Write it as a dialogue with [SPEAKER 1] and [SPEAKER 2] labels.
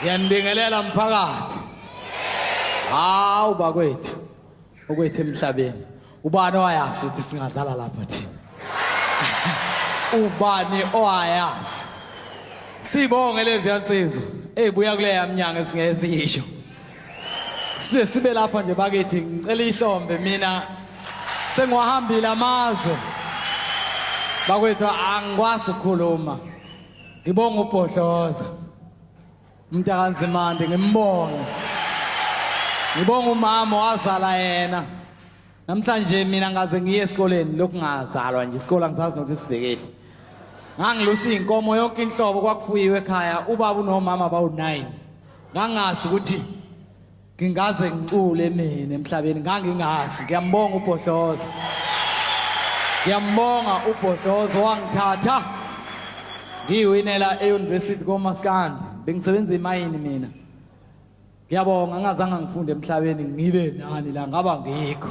[SPEAKER 1] Ngiyanibingelela mphakathi. Hawu bakwethu, okwethu emhlabeni. Ubani owayazi ukuthi singadlala lapha thina? Ubani owayazi? Sibonge lezi yansizwa ezibuya kuleya mnyango esingeke siyisho. Size sibe lapha nje bakithi, ngicela ihlombe mina sengiwahambile amazwe. Bakwethu angikwazi ukukhuluma. Ngibonga uBhodloza. Mntakanzimande ngimbonge. Ngibonga umama wazala yena. Namhlanje mina ngaze ngiye esikoleni lokhu ngazalwa nje isikole angisazi nokuthi sibhekephi. Ngangilusa inkomo yonke inhlobo kwakufuyiwe ekhaya ubaba unomama bawu9. Ngangazi ukuthi ngingaze ngicule mina emhlabeni, ngangingazi. Ngiyambonga uBhodloza. Ngiyambonga uBhodloza wangithatha ngiwinela e-university koMaskandi. Bengisebenza imayini mina. Ngiyabonga ngingazange ngifunde emhlabeni ngibe nani la ngaba ngikho.